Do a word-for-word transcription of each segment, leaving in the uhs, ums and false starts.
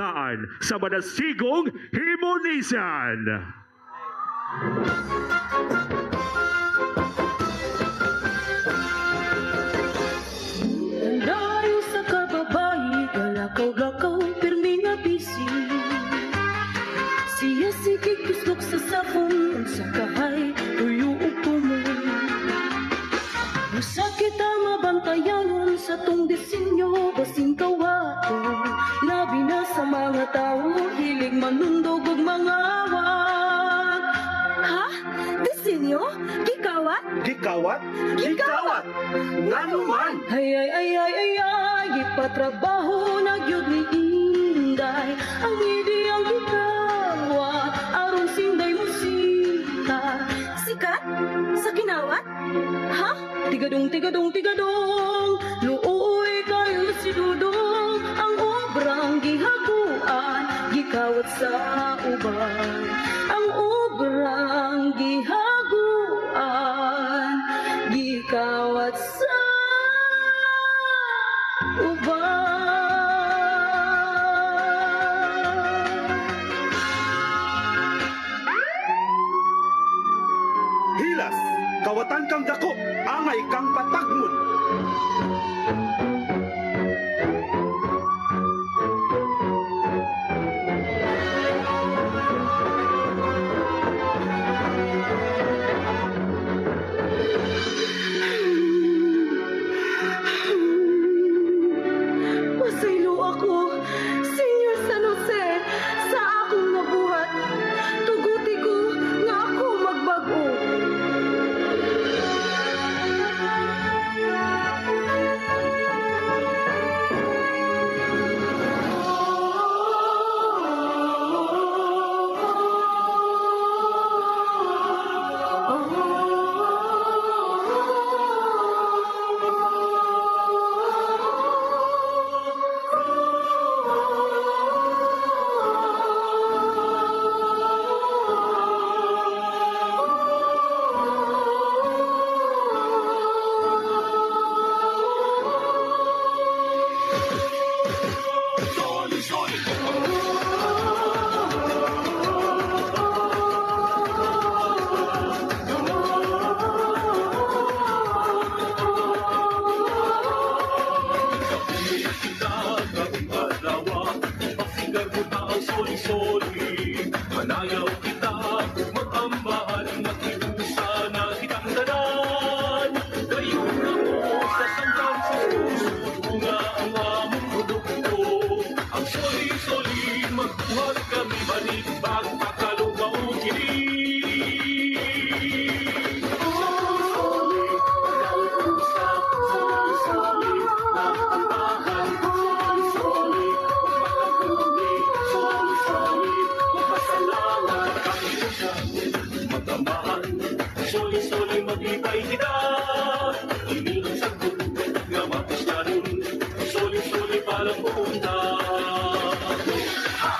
kabataan sa Manasigong Himonisan. Nandari usa ka babayi, galakaw-lakaw, pirmi nga busy. Siya sige kuslok sa sabon, sa kahay, tuyo ug tumon. Usa kita mabantayanon sa tong disenyo, basin kawaton, labi na sa mga tawo, hilig manundog ug mangawat. Ha? Disenyo? Gikawat? Gikawat? Gikawat! Ngano man? Ay, ay, ay, ay, ay, ay, gipatrabaho na gyud ni Inday ang ideyang gikawat, aron si Inday musita. Sikat? Sa kinawat? Ha? Tigadong, tigadong, tigadong, luoy kayo si Dudong, ang obrang gihaguan, gikawat sa uban. Ang obrang gihaguan, gikawat sa uban. Hilas, kawatan kang dako, angay kang patagmon. Pasaylo ako, Señor San Jose, sa akong nabuhat. Tuguti ko nga ako magbag-o. Soli-soli, manayaw kita, mag-ambahan, maghiusa na kitang tanan. Dayon kamo sa San Francisco, subo nga ang among produkto. Ang soli-soli, magbuhat kami, banig, magpakalo, maugili. Soli-soli, maglipay kita. Ini ang sagot nga matusdanon. Soli-soli, palambuon ta. Ha!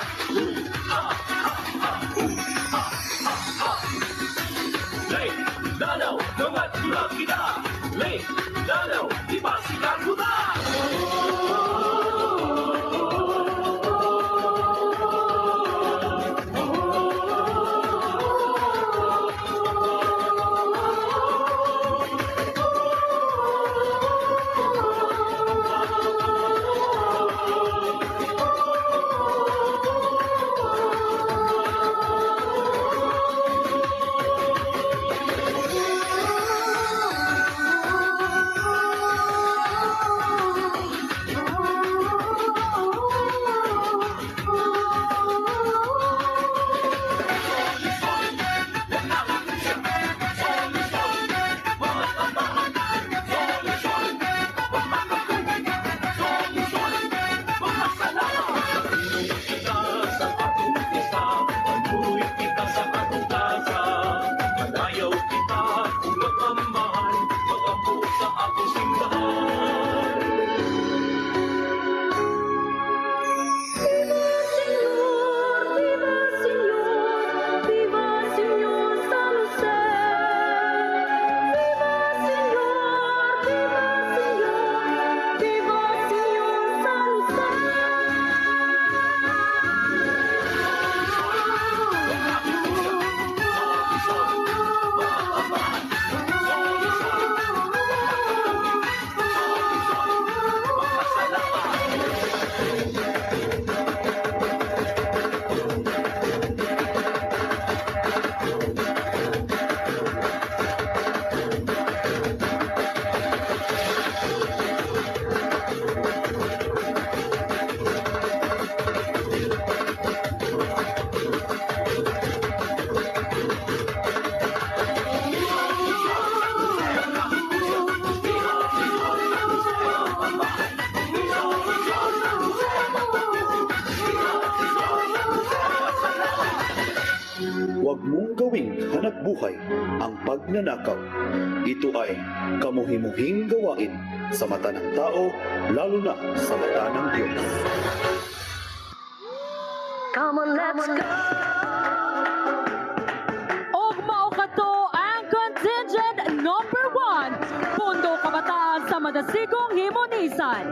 Huwag mong gawing hanapbuhay ang pagnanakaw. Ito ay kamuhimuhing gawain sa mata ng tao, lalo na sa mata ng Diyos. Come on, let's go! Ug mao kadto ang contingent number one, Pundok Kabataan sa Madasigong Himonisan.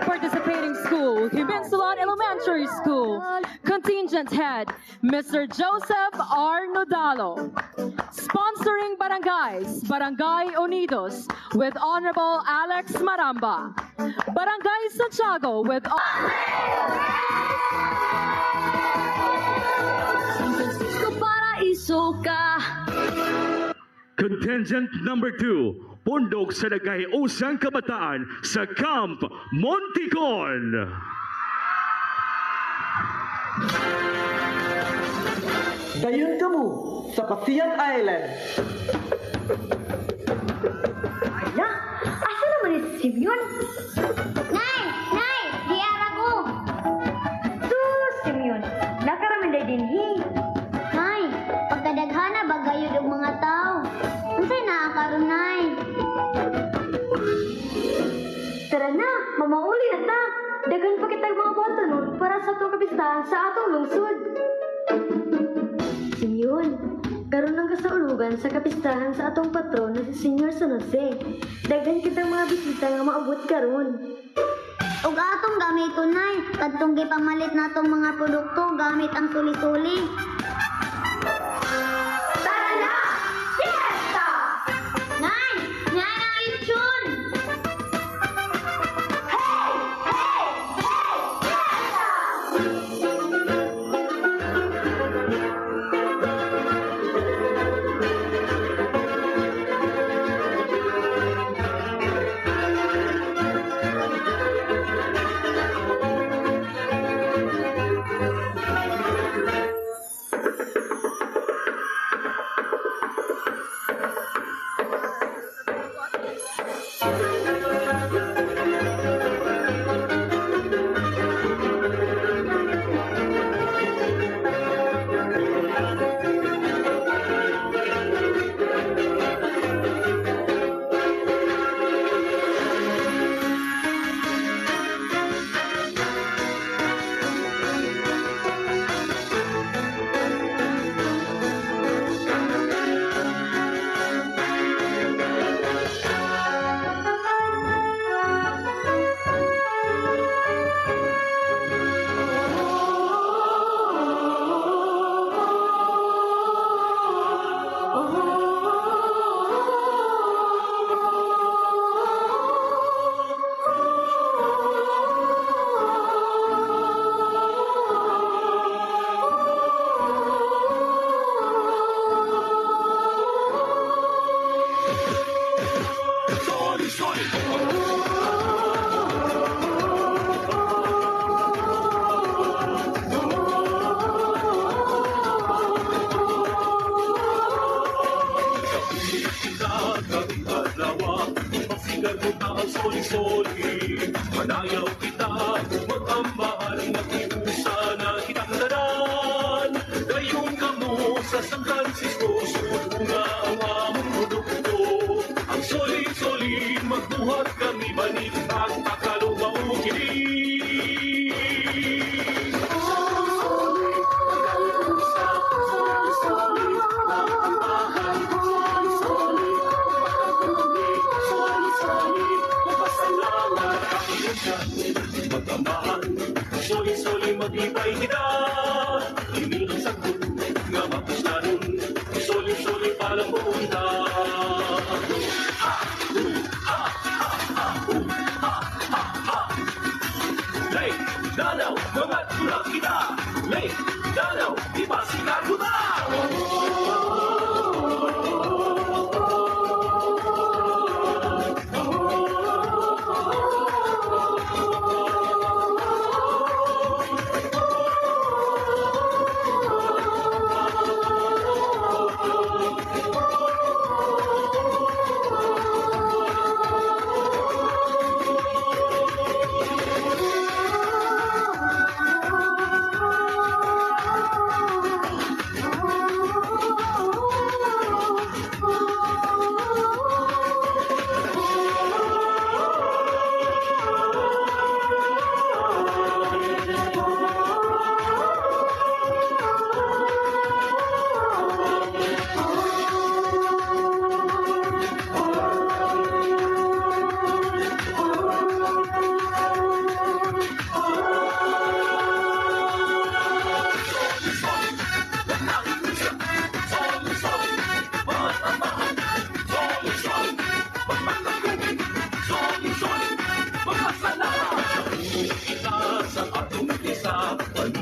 Participating school, Himinsulan Elementary School. Contingent head, Mister Joseph R. Nodalo. Sponsoring barangays, Barangay Unidos with Honorable Alex Maramba. Barangay Santiago with San Francisco, Paraiso ka. Contingent number two, Pundok sa Nagahiusang Kabataan sa Camp Monticon. Dayon kamo sa Pasian Island. Ala, asa naman ni si Simeon? Nay! Nay! Diara ko! Sus, Simeon, nakaraman day dinhi. Nay, pagkadaghana ba gayud og mga tao? Unsay naa karon, Nay? Tara na, mamauli na ta. Daghan pa kitag mga buhatanon para sa atong kapistahan sa atong lungsod. Simeon, karon ang kasaulogan sa kapistahan sa atong patron na si Señor San Jose. Daghan kitang mga bisita nga maabot karon. Ug atong gamiton, Nay, kadtong gipamalit natong mga produkto gamit ang suli-suli. Tara na! Fiesta! Nay, yan ang lechon! Hey! Hey! Hey! Fiesta! Kita karong adlaw, pasigan mo ta ang soli-soli. Manayaw kita, mag-ambahan, maghiusa na kitang tanan. Dayon kamo sa San Francisco, sugo na ang among produkto. Ang soli-soli, magbuhat kami banig, pagpakalo mao kini. Mag-ambahan, soli-soli, maglipay kita. Ini ang sagot nga mapuslanon. Soli-soli, palambong ta. Ha! Hu! Ha! Ha! Ha! Hu! Ha! Ha! Ha! Lake, Danau, mga tulak kita. Lake, Danau, di ba si Kaguta?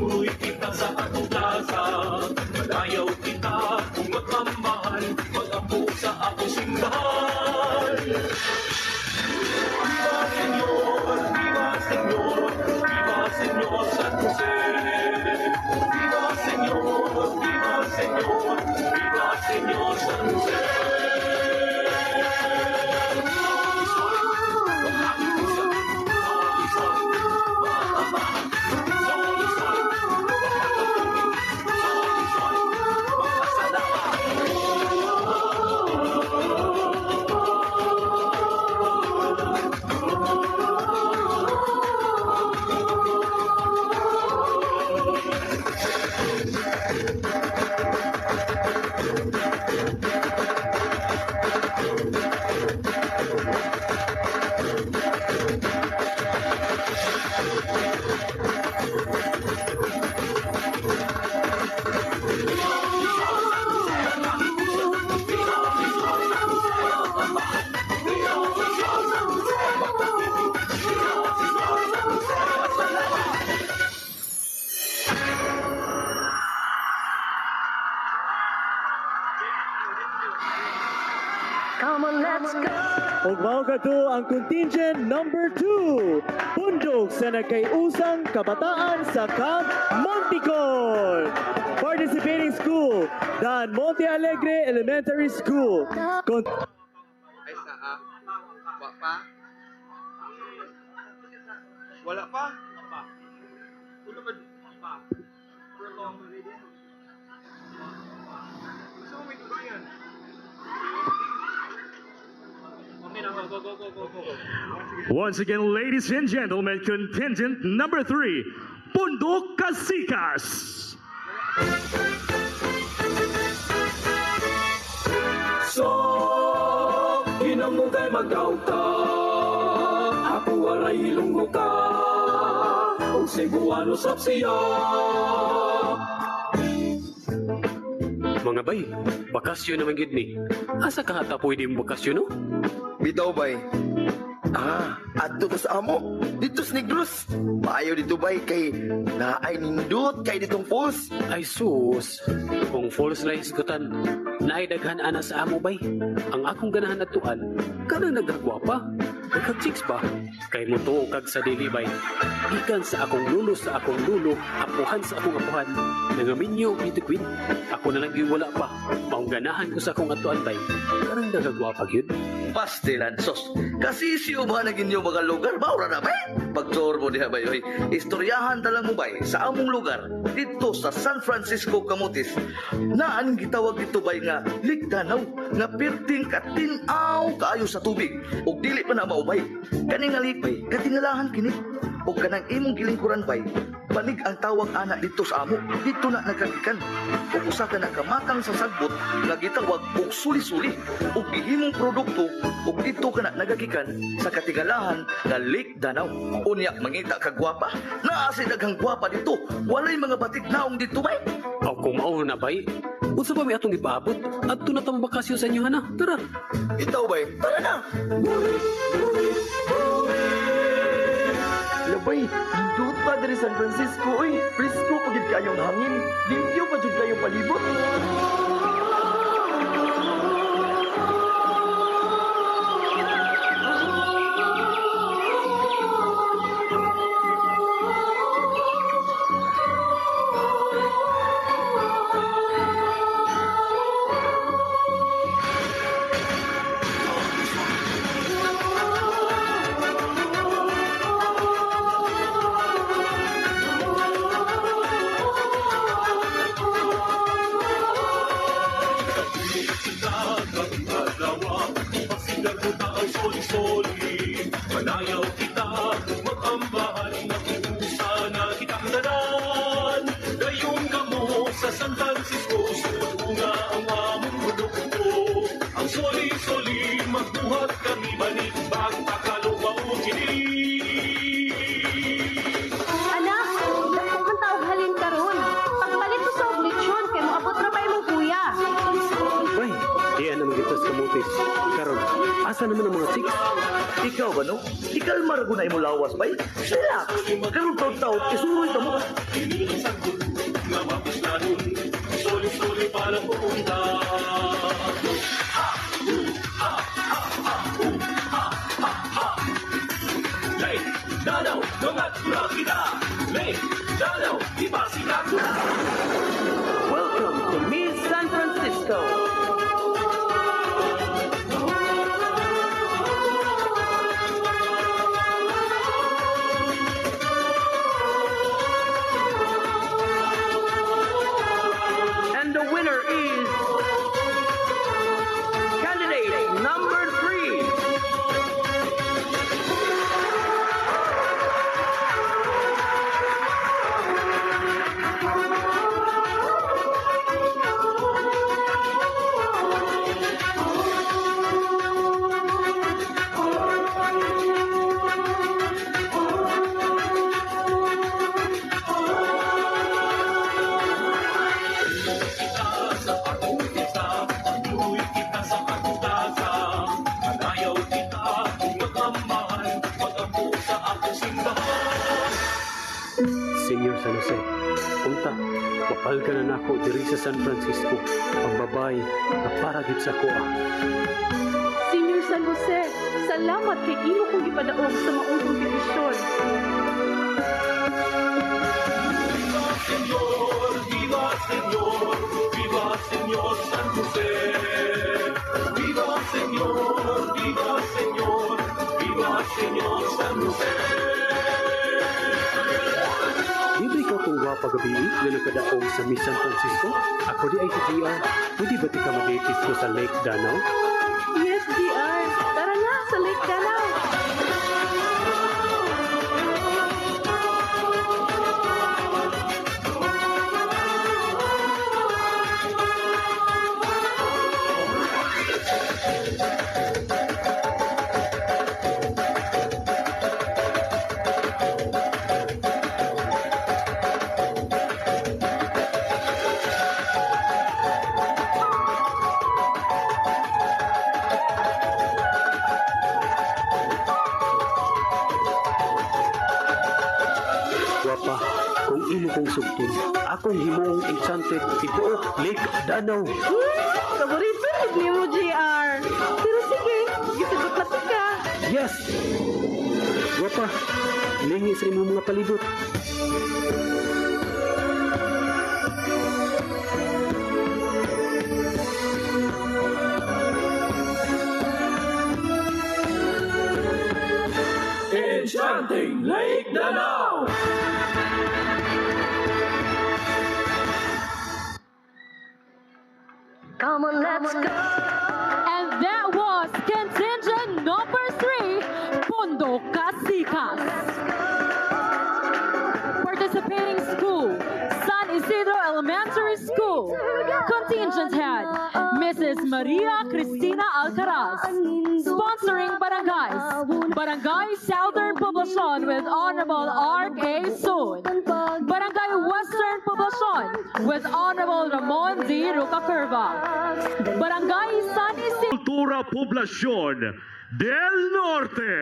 Punoy kita sa atong plaza, manayaw kita kung magmamahal, mag-ampo sa atong simbahan. Viva Señor, viva Señor, viva Señor San Jose. Viva Señor, viva Señor, viva Señor San Jose. Come on, let's go! Ug mao kadto ang contingent number two, Pundok sa Nagkaiusang Kabataan sa Camp Montecor. Participating school, Dan Monte Alegre Elementary School. Con- Ay, sa, ah, wa pa? Wala pa? Ulo ka, pa. Gusto mo may dugangan? Okay na, go, go, go, go, go, go. Once again, ladies and gentlemen, contingent number three, Pundok Kasikas. Sa hinamugay magkauta, ako waray hilunggo ka, ug Cebuano sab siya. Mga bay, bakasyon naman gid ni. Asa ka nga ta pwede mo bakasyon, no? Bitaw, bay. Ah, adto ko sa amo. Dito sa Negros. Maayo dito, bay, kay naay nindot kay ditong falls. Ay sus, kung falls lang isgutan, naay daghan ana sa amo, bay. Ang akong ganahan atuan, kanang nagagwapa. Nagkag-chicks ba? Kay mutuo kag sa dili, bay. Gikan sa akong lolo, sa akong lolo, apuhan sa akong apuhan, nangaminyo og bitukwin. Ako na lang gyud wala pa. Maong ganahan ko sa akong atuan, bay. Kanang nagagwapa gyud. Pastilan, sos. Kasisiyo ba na ginyo mga lugar? Maura na, bay. Pagtuor mo diha, bay, oy. Istoryahan ta lang mo, bay, sa among lugar, dito sa San Francisco, Camotes. Naan gitawag dito, bay, nga Lake Danau, nga perting katin-aw kaayo sa tubig. Ug dili pa na mao, bay. Kani nga lake, bay, katingalahan kini. Ug kanang imong gilingkuran, bay, banig ang tawag ana didto sa amo, didto na nagkagikan. Ug usa ka nakamatang sa sagbot nga gitawag og suli-suli, ug gihimong produkto, ug didto ka na nagagikan sa katingalahan nga Lake Danau. Unya, mangita ka gwapa, naa si daghang gwapa didto, walay mga batig naong didto, bay. Aw, kung mao na, bay, unsa pa may atong ipaabot? Adto na ta mabakasyon sa inyo, hana. Tara. Itaw, bay. Tara na! Labay, nindot pa diri San Francisco, oy. Presko pa gid kayo ang hangin. Limpyo pa jud kayo palibot. Manayaw kita, mag-ambahan, makiusa na kitang tanan. Dayon kamo sa San Francisco, suod nga ang among produkto. Ang soli-soli, magbuhat kami banig, pagpakalubaw kini. Anak, dako man ta og halin karon. Pagpalit ko sa og lechon, kay moabot ra ba imong kuya. Bay, iya naman kita sa kamotes. Karon, asa Ano man ang mga chicks? Ikaw ba, no? Ikalma ra gud na imo lawas, bay. Relax. Karon taud-taud, isuroy ka mo. Ini ang sagot nga mapislanon. Sorry, sorry, para pupunta. Lake Danau, mga tura kita. Lake Danau, di ba si Kaku? Welcome to Miss San Francisco. And the winner is candidate number three. Señor San Jose, unta, mapalga na nako diri sa San Francisco ang babayi nga para gid sa akoa. Señor San Jose, salamat kay imo kong gipadaog sa maong kompetisyon. Viva, Señor! Viva, Señor! Viva, Señor San Jose! Viva, Señor! Viva, Señor! Viva, Señor San Jose! Di ba ikaw tong gwapa gabii nga nagkadaog sa Miss San Francisco? Ako di ay si G R. Pwede ba tika madate ko sa Lake Danau? Yes, G R. Tara na sa Lake Danau. Gwapa, kung imo kong sugton, akong himuong enchanted tibuok Lake Danau. Hmm, paborito gid nimo, G R. Pero sige, gisugot na tika. Yes! Gwapa, lingi sa imong mga palibot. Enchanting Lake Danau! Come on, let's go. And that was contingent number three, Pondo Kasikas. Participating school, San Isidro Elementary School. Contingent head, Missus Maria Cristina Alcaraz. Sponsoring barangays, Barangay Southern Poblacion with Honorable Art A. Sun. Barangay Western Poblacion with Honorable Ramon D. Roca Curva. Barangay San Isidro. Kultura Poblacion del Norte.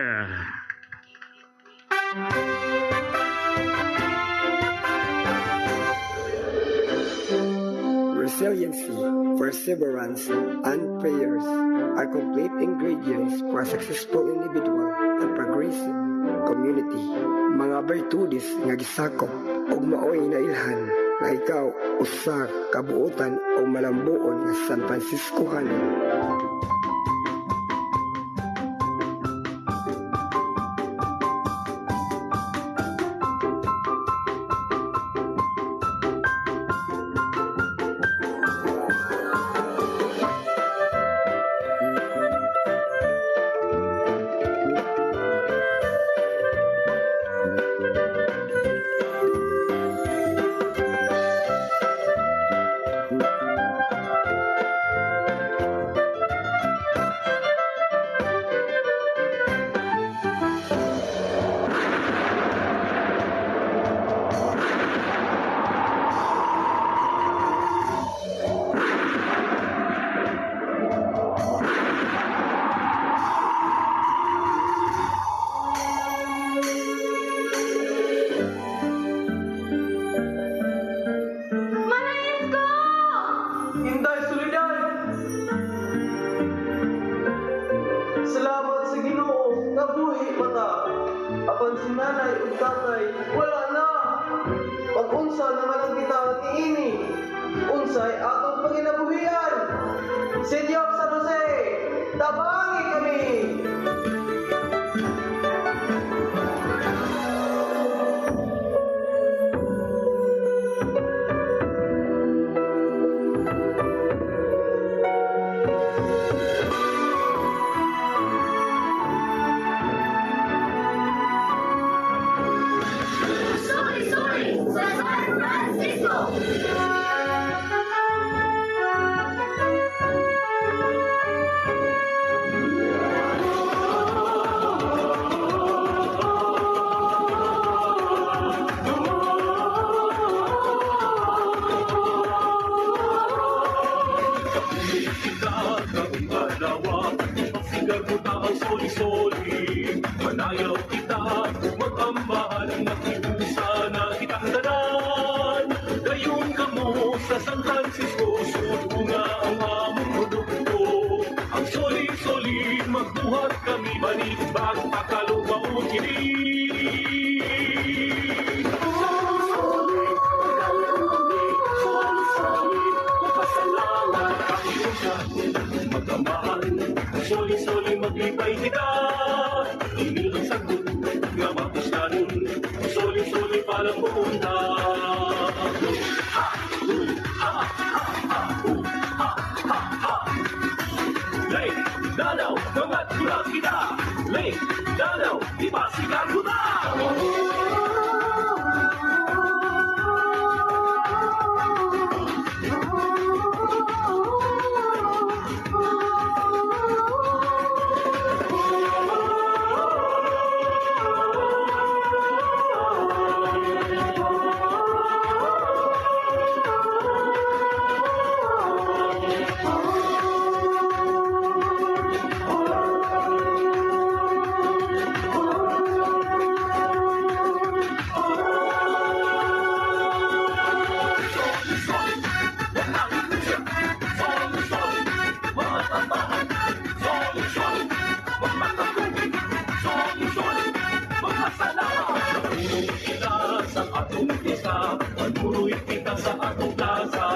Resiliency, perseverance, and prayers are complete ingredients for a successful individual and progressive community. Mga virtudes nga gisakop ug maoy nailhan nga ikaw usa ka buotan o malambuon nga San Franciscohanon. Sa atong panginabuhian, City of San Jose, tabangi kami! Sorry, sorry, sa San Francisco! Kita karong adlaw, pasigar mo ta ang soli-soli. Manayaw kita, mag-ambahan, maghiusa na kitang tanan. Dayon kamo sa San Francisco, sugo nga ang among produkto. Ang soli-soli, magbuhat kami, balik, magpakalo, maong kini. Soli-soli, magkalubi, soli-soli, magpasalamat, kami sa magamahan. Soli-soli, maglipay kita. Ini ang sagot nga mapuslanon. Soli-soli, para pupunta. Ha! Hu! Ha! Ha! Ha! Hu! Ha! Ha! Ha! Lake Danaw, mga tulang kita. Lake Danaw, di ba si Gaguta? Kita sa atong pista, manuroy kita sa atong plaza.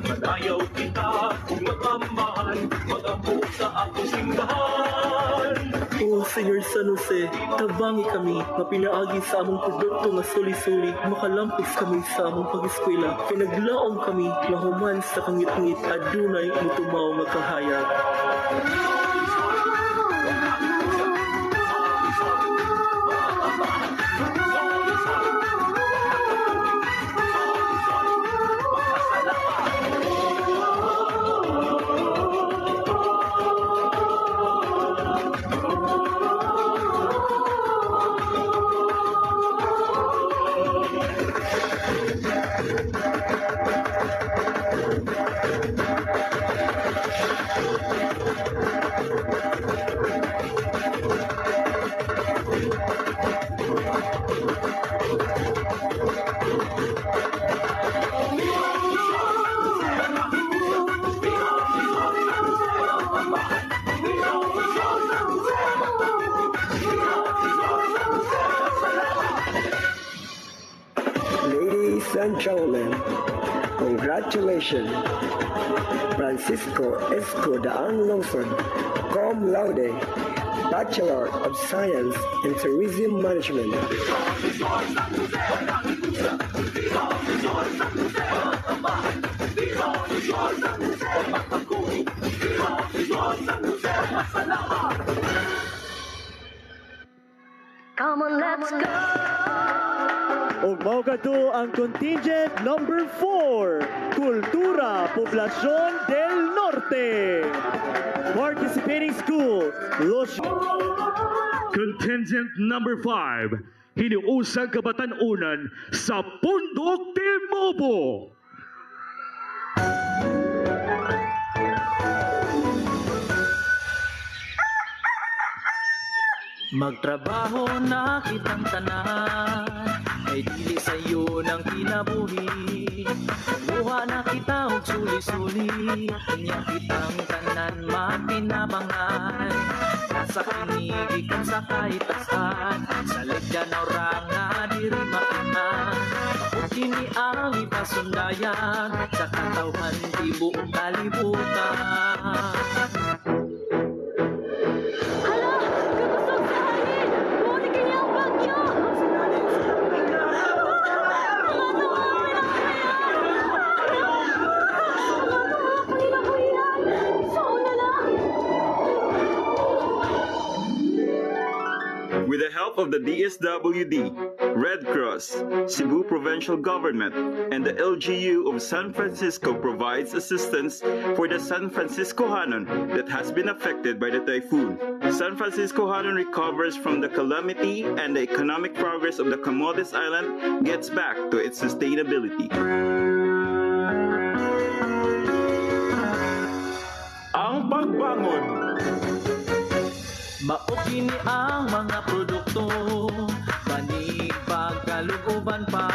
Madayaw kita, kung mag-ambahan, mag-ampo sa atong simbahan. O Señor San Jose, tabangi kami nga pinaagi sa among produkto nga suli-suli, makalampos kami sa among pag-eskwela. Pinaglaom kami nga human sa kangitngit adunay mutumaw nga kahayag. Ladies and gentlemen, congratulations, Francisco Esco Daang Longson, cum laude, Bachelor of Science in Tourism Management. Come on, let's go! Ug mao kadto ang contingent number four, Cultura, Poblacion del Norte. Participating school, Los... Contingent number five, hiniusang kabatan-unan sa Pundok Timobo. Magtrabaho na kitang tanan, kay dili sayon ang kinabuhi. Buha na kita og suli-suli, unya kitang tanan matinabangan. Asa kini gikan sa kaitasan, sa Ligdanaw ra nga diri maanhan. Ini ang Lipason Dayan sa katawhan, tibuok kalibutan. Hala! Kakusog sa hangin! Mao ni kini ang bagyo! Mga tuwa, mga kaya! Mga tuwa, mga kinabuhian! Sa una lang! With the help of the D S W D, Red Cross, Cebu Provincial Government, and the L G U of San Francisco provides assistance for the San Franciscohanon that has been affected by the typhoon. San Franciscohanon recovers from the calamity and the economic progress of the Camotes Island gets back to its sustainability. Ang pagbangon. Mao kini ang mga produkto, banig, pagkalug-oban pa.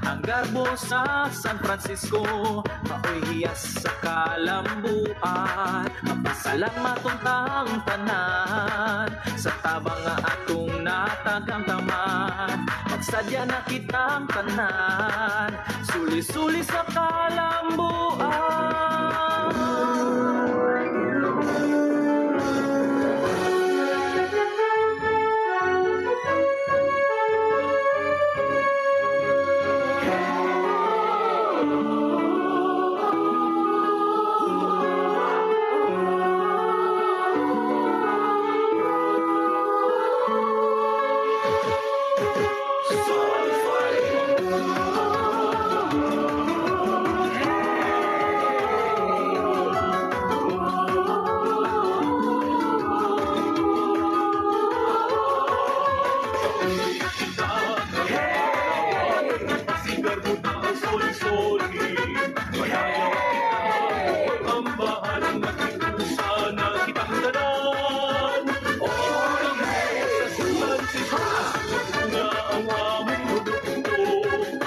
Ang garbo sa San Francisco, maoy hiyas sa kalambuan. Mapasalamaton tang tanan sa tabang nga atong natagamdaman. Magsadya na kitang tanan, suli-suli sa kalambuan.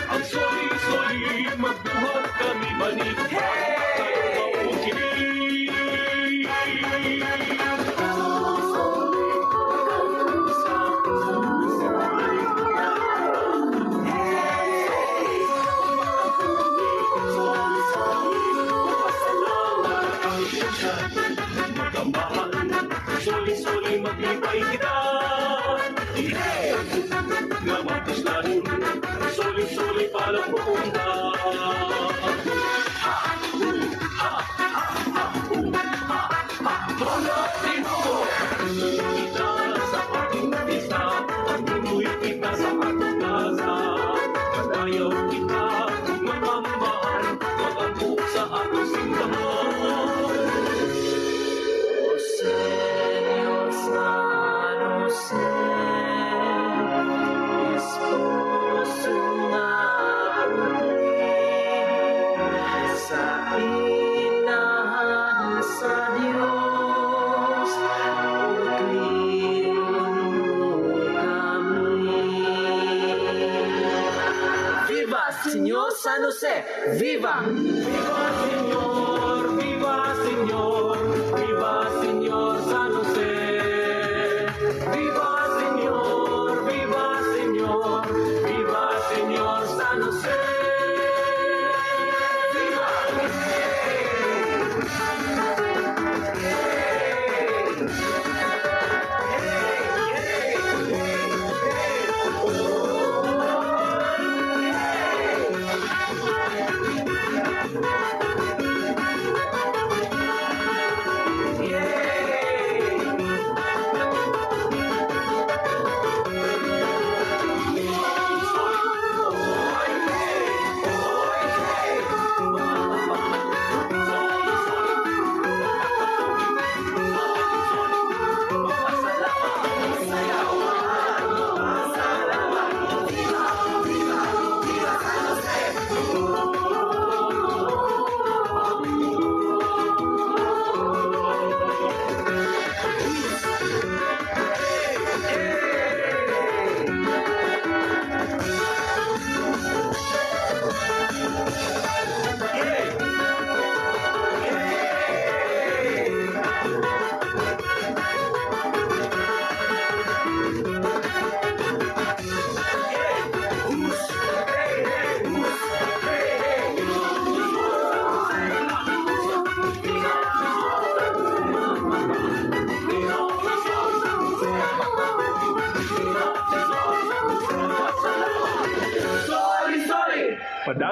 Ang soli-soli magbuhat kami, manit. Hey! Soli-soli maglipay kita. Nga magpuslanon, soli-soli pala pupunta. Ha, hu, ha, ha, ha, hu, ha, ha. Mga Pinoy, kita sa ating pista, pagluloy kita sa ating plaza. Padayaw kita, mga mambahan, mag-ampo sa ating simbahan. O Señor San Jose, esposo nga utli sa inahan sa Dios, utlion mo kami. Viva Señor San Jose! Viva! Viva Señor! Viva Señor! Viva Señor San Jose! Viva Señor! Viva Señor! Viva Señor San Jose! Viva!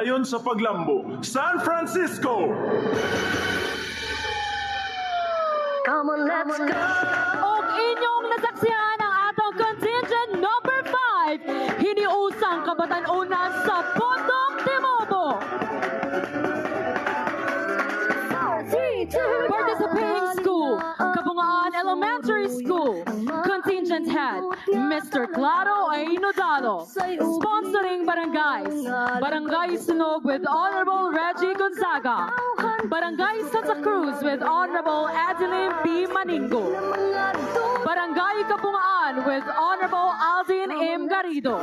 Dayon sa paglambo, San Francisco. Come on, let's go. Og inyong nasaksihan ang atong contingent number five, hiniusang kabatan-onan sa Pondok Timobo. Participating school, Kabungaan Elementary School. Contingent head, Mister Claro A. Nodalo. Sponsoring barangays, Barangay Sunog with Honorable Reggie Gonzaga. Barangay Santa Cruz with Honorable Adeline B. Maningo. Barangay Kabungaan with Honorable Aldin M. Garrido.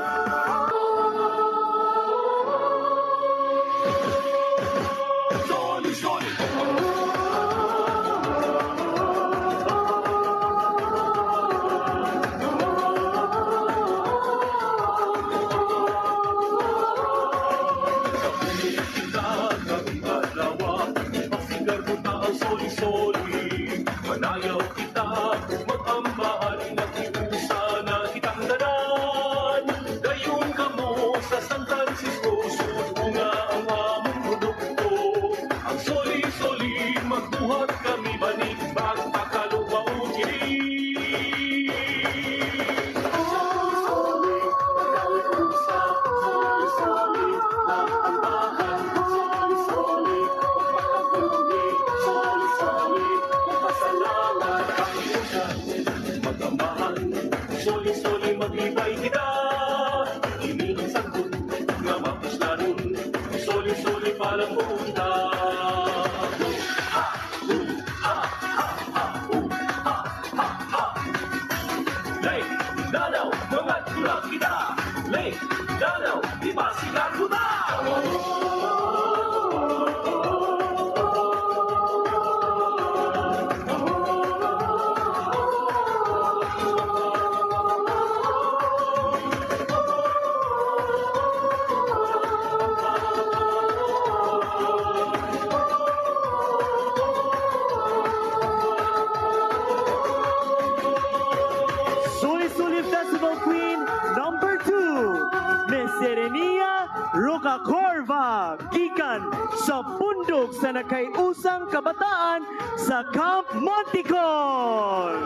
Soli-soli, manayaw kita, mag-ambahan, nag-iusa na kitang tanan. Dayon kamo sa San Francisco, sugo nga ang among produkto. Ang soli-soli, magbuhat kami banig, magpakalupa og kilig. Mag-ambahan, soli-soli, maglipay kita. Ini ang sagot nga mapuslanon. Soli-soli, palambong kita. Ha! Hu! Ha! Ha! Ha! Hu! Ha! Ha! Ha! Lake, Danau, mga tulak kita. Lake, Danau, di ba sila tuta? Suli-suli Festival Queen number two, Miss Serenia Rocacorva, gikan sa Pundok sa Nagkaiusang Kabataan sa Camp Monticon.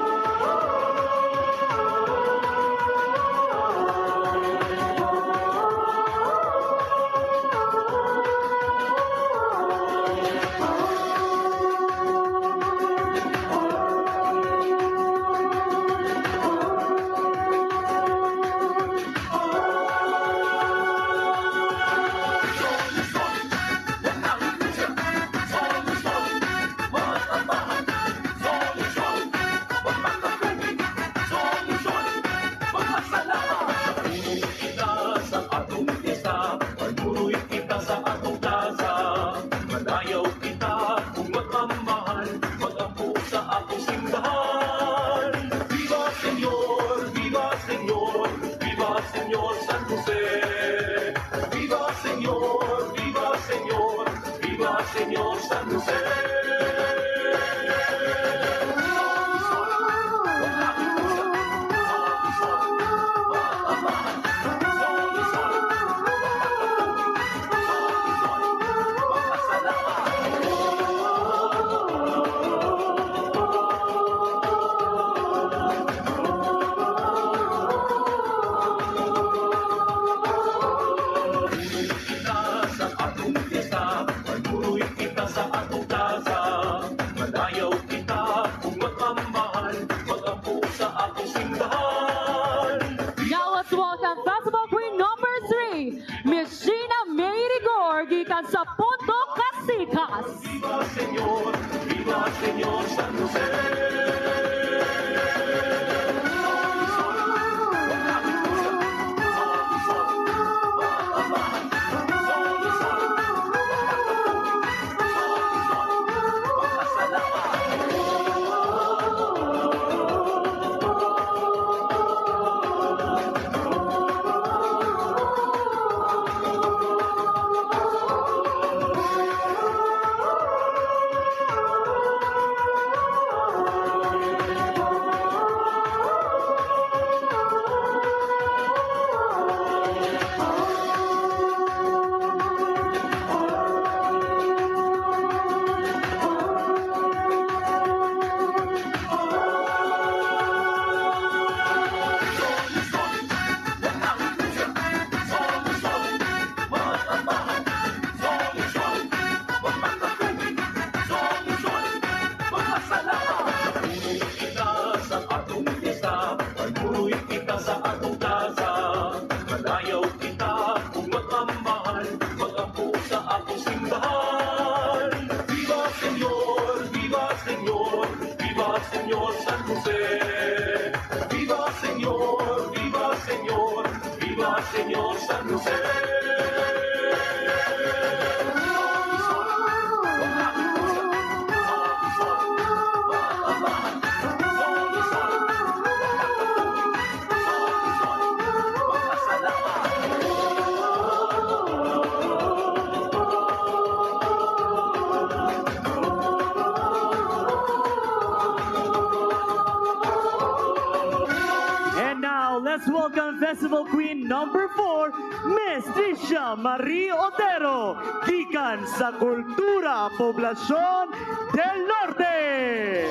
Kita sa atong pista, magbuloy kita sa atong plaza. Manayaw kita kung magmamahal, mag-ampo sa atong simbahan. Viva Señor, viva Señor, viva Señor San Jose. Viva Señor, viva Señor, viva Señor San Jose. Kita sa atong pista, magbuloy kita sa atong plaza. Manayaw kita kung magmamahal, mag-ampo sa atong simbahan. Now let's welcome Festival Queen number three, Miss Gina May Rigor, gikan sa Pondok Casitas. Viva Señor, viva Señor San Jose. And now, let's welcome Festival Queen number four, Miss Tricia Marie Otero, gikan sa Cultura Poblacion del Norte.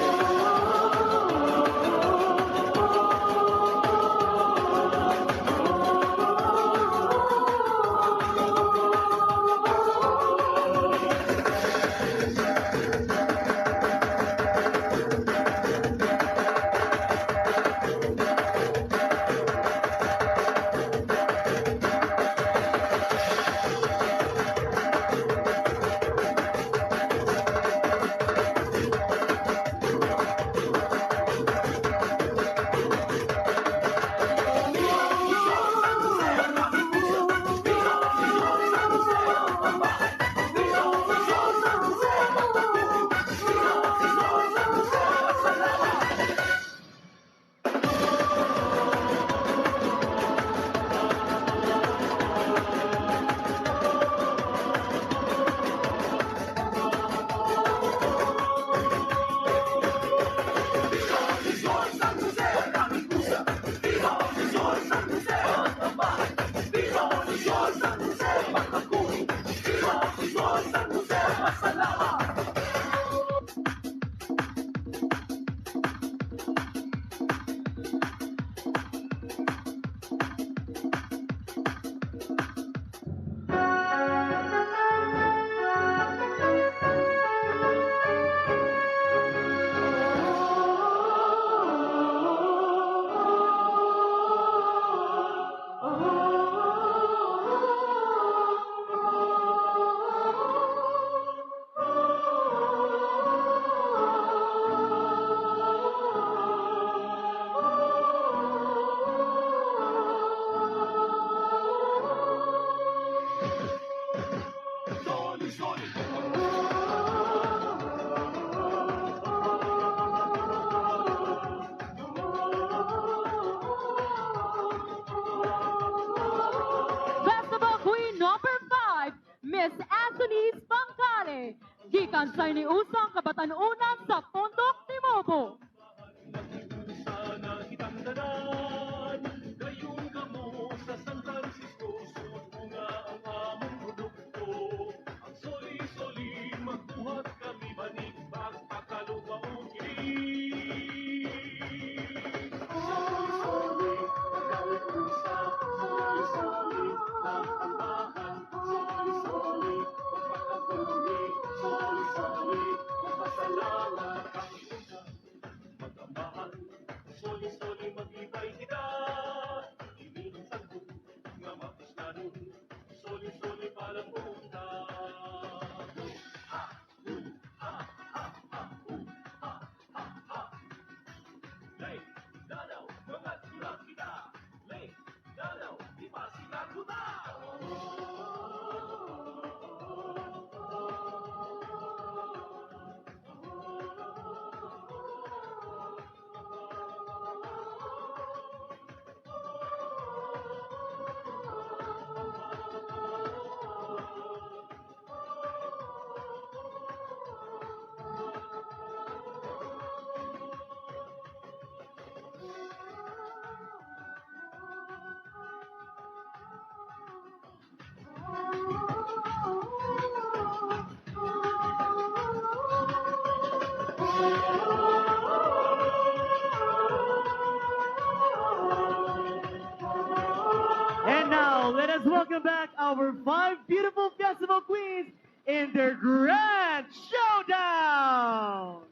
Festival Queen number five, Miss Anthony Spangkale, gikan sa Iniusang Kabatan-unan sa Pondok Timobo. Sana kitang tanan, dayon kamo sa San Francisco, sud ko nga ang among produkto. Ang Soli-Soli, magbuhat kami banig, magpakaluwaon kini. Soli-Soli, magkalusa, Soli-Soli, magtambahan, Soli-Soli, magpakabuni, Soli-Soli, magpasalamat. Magkamahal, Soli-Soli, maglipay kita. Ini ang sangkot nga mapuslanon. Soli-Soli, palangkon ta. Ha! Hu! Ha! Ha! Ha! Hu! Ha! Ha! Ha! Lay, dalaw, mga tulang kita. Lay, dalaw, ipasigagutan. And now, let us welcome back our five beautiful festival queens in their grand showdown.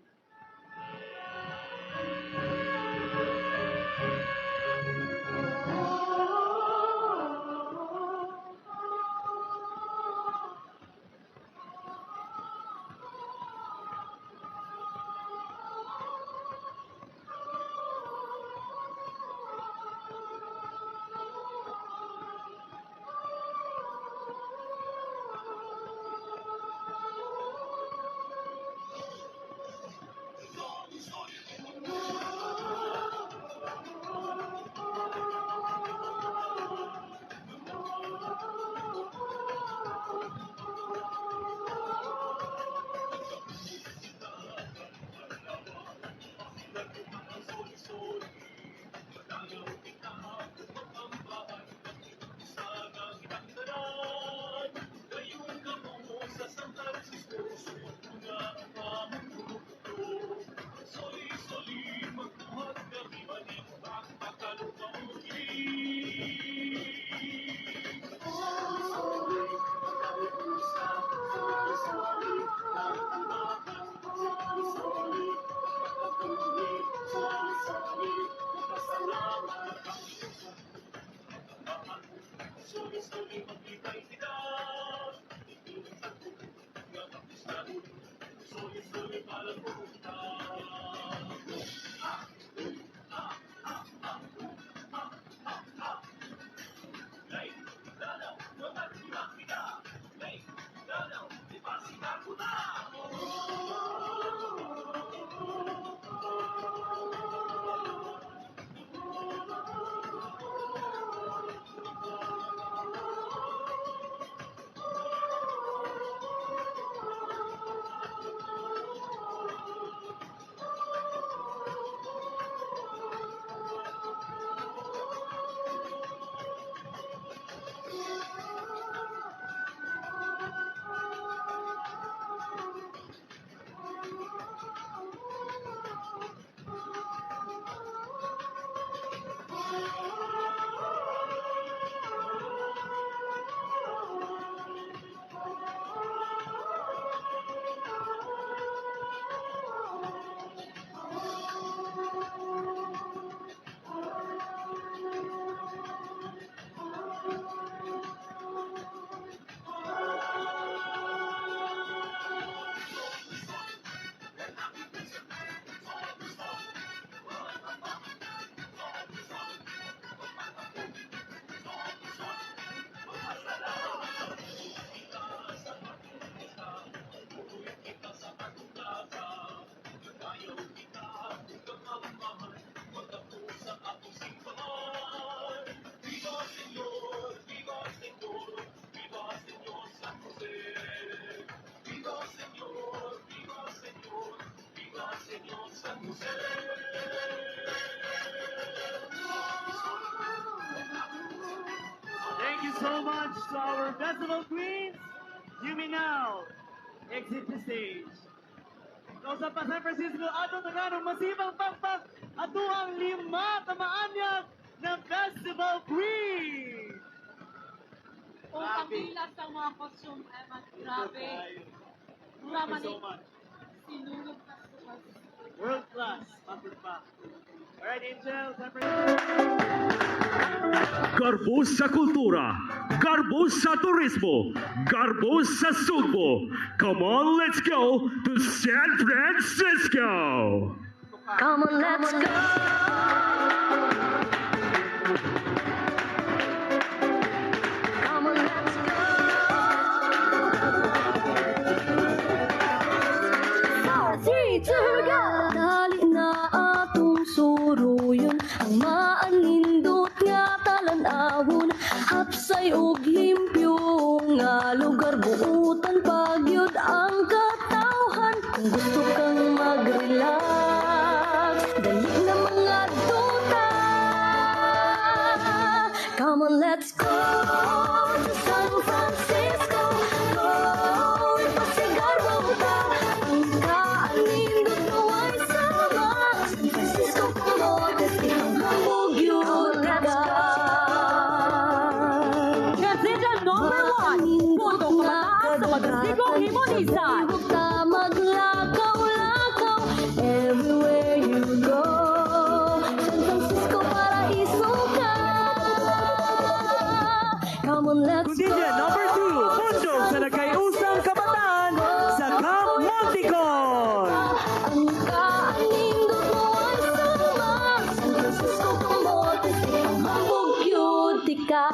Thank you so much to our Festival Queens. You may now exit the stage. Kausa pa, San Francisco, ato tagaan og masipang pakpak ato ang lima ka maanyag na Festival Queen. O, ang pila sang mga costume, ay, mas grabe. Mura man ni sinulog na sa World class, Papa. Alright, Angel, San Francisco. Garbo sa kultura, garbo sa turismo, garbo sa Sugbo. Come on, let's go to San Francisco! Come on, let's go. Come on, let's go. Four, three, two, go. Dali na atong suruyon ang maanindot nga talan-awon. Hapsay ug limpyo nga lugar, buutan pa gyud ang katawhan. Kung gusto kang mag-relax, dali na mangadto ta. Come on, let's go to San Francisco. Go, ipasigarbo ta. Ang kaanindot nga way sama. San Francisco, Camotes, ihang hambog yun. Let's go! Gazeta number one, Punto Kabataan sa Padre Sigo, Gimonizan. Bukta maglakaw-lakaw everywhere you go. San Francisco, paraiso ka. Come on, let's go. Continue, number two, Punto sa Nagkaiusang Kabataan sa Camp Monticor. Ang kaanindot mo ay sama. San Francisco, Camotes, ang hambog yun, tika.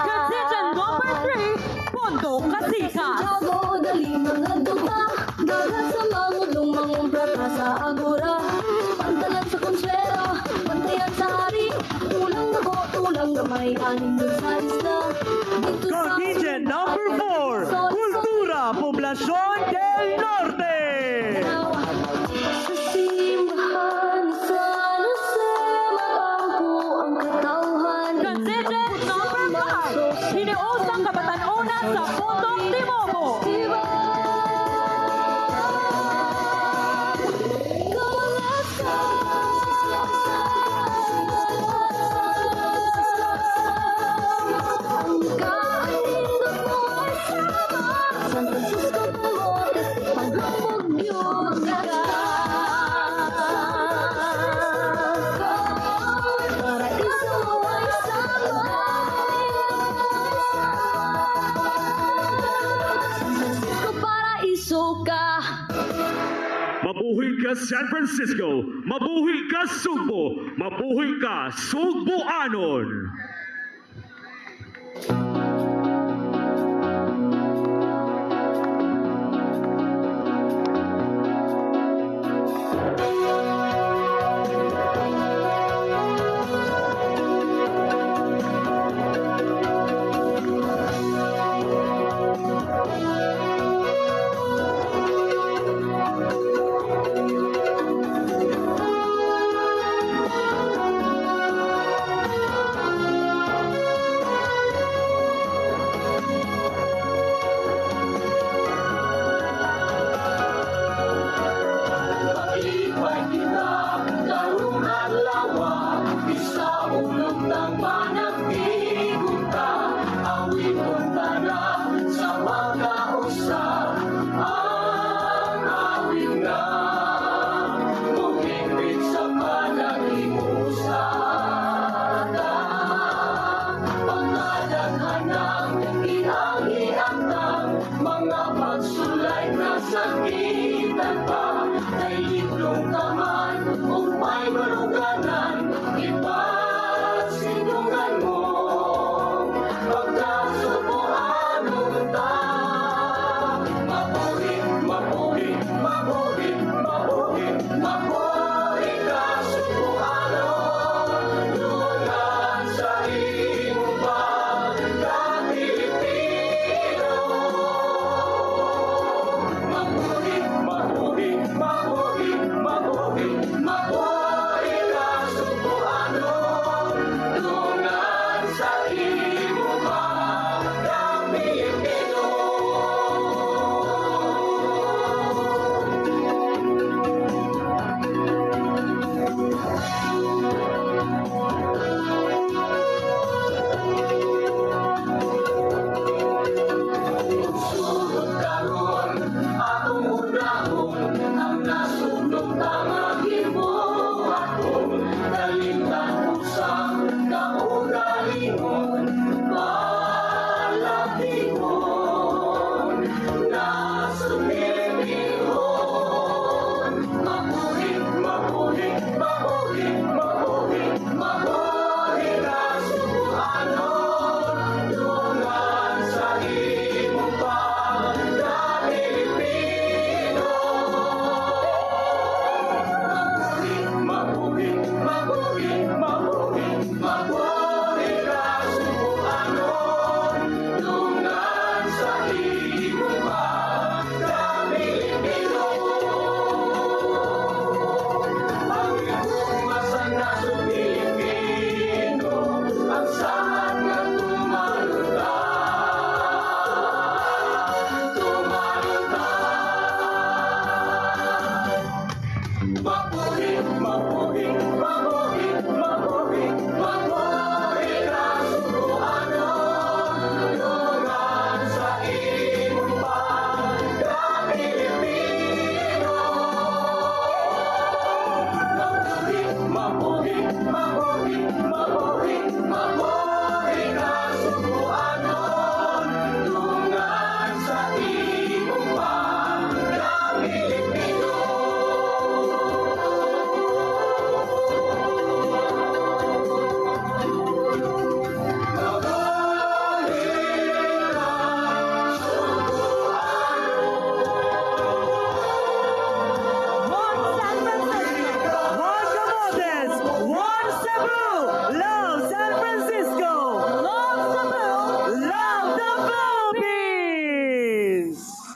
Gazeta number three, Punto Kasikas. Santiago, dali mangadto ta. Dagat sa Mangudlong, mangumpra ta sa Agora. Pantalan sa Consuelo, pantayan sa Hari. Tulang Dago, tulang Gamay, anindot sa isla. Dito sa Contingent number four, Kultura, Poblacion del Norte. Sa simbahan sa San Jose, maampo ang katawhan. Contingent number five, Hiniusang Kabatan-onan sa Pondok Timobo. Paraiso ka. Mabuhi ka, San Francisco! Mabuhi ka, Sugbo! Mabuhi ka, Sugboanon! Maglipay kita karong adlaw, isa ulog tang panagtigon ta, awiton ta na sa makausa ang awit nga muhingpit sa panaghimusa ta. Pagkadaghan ang iang iangtang, mga pagsulay nga sakitan pa, kay liblong ka